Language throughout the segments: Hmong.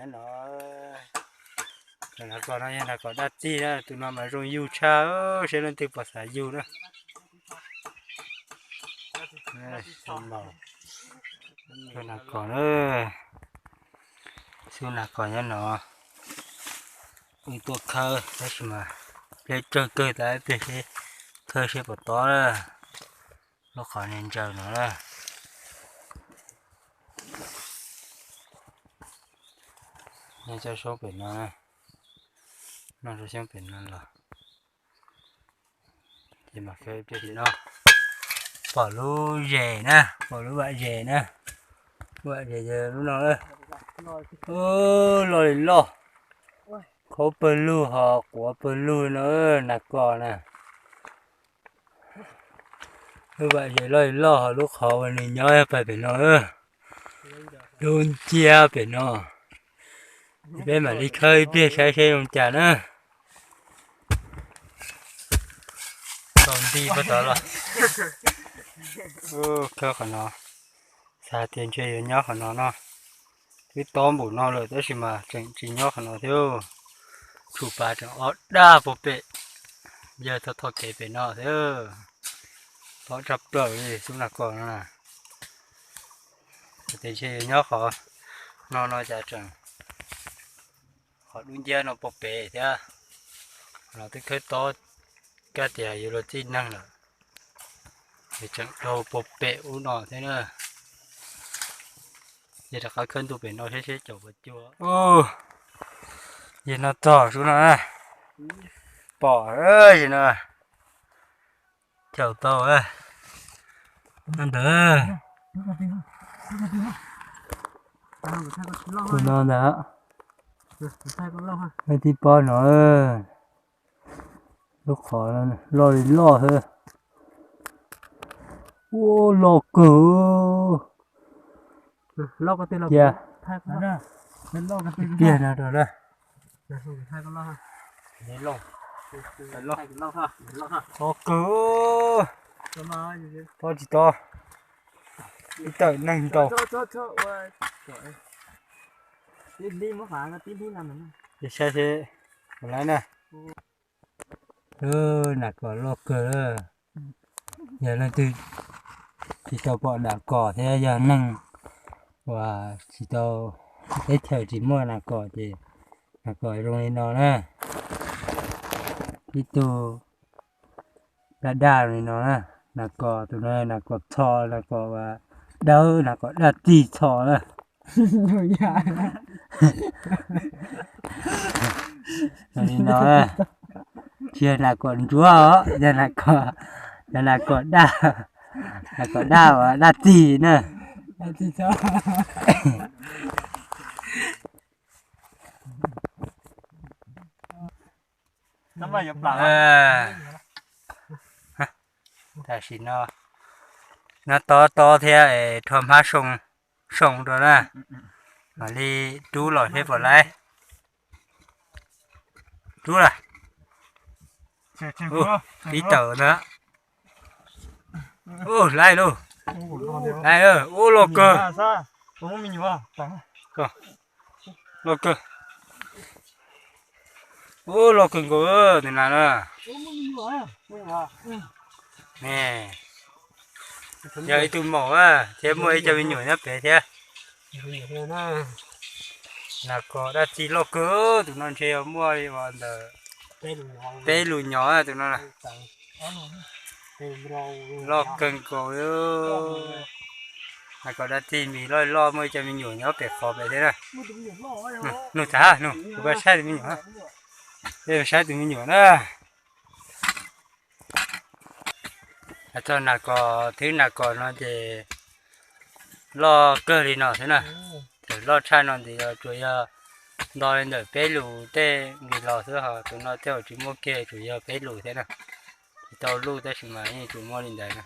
No, tus nas kos no yog nas kos daj txig na, tus no mas zoo yug tshaj, seb leej twg puas xav yug na. Nas kos na, xub nas kos nyob no, wb tuaj khawb tab sis mas pleb tsawg kawg tas ib pliag seb khawb seb puas tob na. Lub qhov niag ntsaws no na. Nyob tsob xyoob pem no, noj tsob xyoob pem no los. Ces mas no pom lub zes na, pom lub vam zes na. Lub vam zes yog lub no. Loj li loj, khaub pawg lug ho quav pawg lug no, nas kos na. Lub vam zes loj li loj ho lub qhov uas nws nyob yog pais pem no, lub nciab pem no. Peb mam li khawb ib pliag saib seb zoo cas na. Tau nti puag tod los. Khawb qhov no, xav tias ntshe yuav nyob qhov no no. Twb tob npaum no lawm tab sis mas tseem tsis nyob qhov no thiab. Tshum pas tseem ob daj puag pem, yog txog tho kev pem no thiab. Tob tshaj plaws li xub nas kos no na. Xav tias ntshe yuav nyob qhov no no cas tseem, qhov dub nciab no puag pem thiab. Qhov no twb khawb tob, kab tias yuav luag txij neeg lawm, es tseem dhau puag pem ub no thiab na. Yog rov qab khawb ntu pem no seb seb caum puas cuag. Yog no txog sub no, pom yog no, caum tau no ntawd. Tus no ntag, tib pob no, lub qhov loj li loj xwb. Ua loj kawg. Cia, ib pliag no rau na. Loj kawg, pob tsis tob, ib tawm neeg nkaus. Ces saib seb puas laib na. Nas kos loj kawg. Yog leej twg tsis tau pom nas kos thiab yog neeg uas tsis tau, teb chaws tsis muaj nas kos ces nas kos zoo li no na. Ib tug daj daj li no na. Nas kos tus no nas kos txho, nas kos dawb, nas kos daj txig txho na. Li no, tsis yog nas kos ntsuab os, yog nas kos, yog nas kos daj, nas kos daj uas daj txig na. Tam sim no, no tob tob thiab es rho hmab soo, soo rau na. Mam li rub los seb puas laib. Rub lawm. Ib tawm na. Ua laib lauj. Laib, ua loj kawg. Loj kawg. Ua loj kawg nkaus tus nas na. Ne, yog ib tug maum thiab muaj ib co me nyuam nyob pem thiab. Nas kos daj txig loj kawg, tus no ntshe yog muaj li ntawm peb lus nyom tus no. Loj kawg nkaus. Nas kos daj txig mis loj loj muaj ib co me nyuam nyob pem qhov pem thiab na. Nug tag, nug, kuv pab saib tus me nyuam. Peb saib tus me nyuam na. Txog nas kos, thwb nas kos no ces loj kawg li no xwb na. Thaum loj tshaj no ces tsuas yog nto li ntawm peb lus tej nqis los xwb, ho tus no tej zaum tsis muaj kiag, tsuas yog peb lus thiab na. Tsis tau luj tab sis mas yeej tsuas muaj li ntawd na.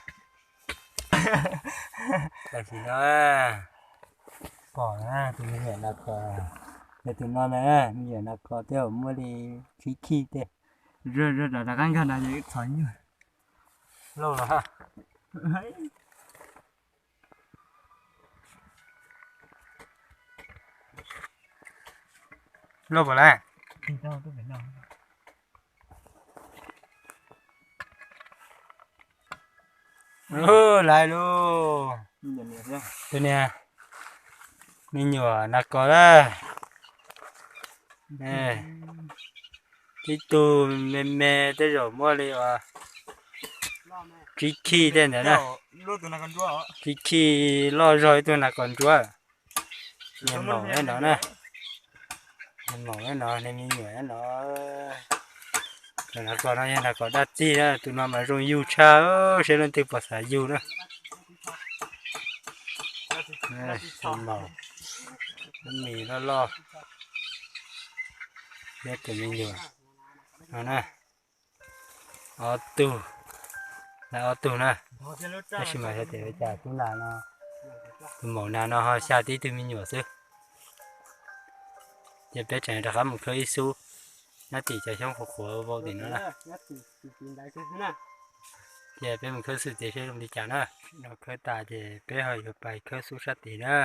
Tam sim no pom na tus me nyuam nas kos, yog tus no na, me nyuam nas kos tej zaum muaj li tsib khij tej. Rov rov qab nkag na, txhov nyuag lauj los ha. Loj puas laiv? Laiv lauj. Tus niag me nyuam nas kos lawm. Ib tug me me tej zaum muaj li uas tsib khij tej ntawd na. Tsib khij loj zog ib tug nas kos ntsuab. Niag maum no na. Niag maum no, niag me nyuam no. Cov nas kos no yog nas kos daj txig na, tus no mas zoo yug tshaj, seb leej twg puas xav yug na. Maum, lub mis loj loj. Thiab tus me nyuam no na. Ob tug, lawv ob tug na. Tab sis mas xyov tias ua cas tub nas no, tus maum nas no ho xya tib tug me nyuam xwb. Ces peb tseem rov qab mus khawb ib xub nyob tim cov xyoob qhuav qhuav vau tim no na. Ces peb mus khawb xwb tias seb zoo li cas na. No khawb tas ces peb ho yuav pais khawb xub sab tid na.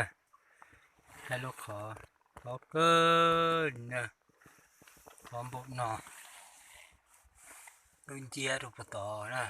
Saib lub qhov tob kawg li na, qhov npaum no, lub nciab rau puag tod na.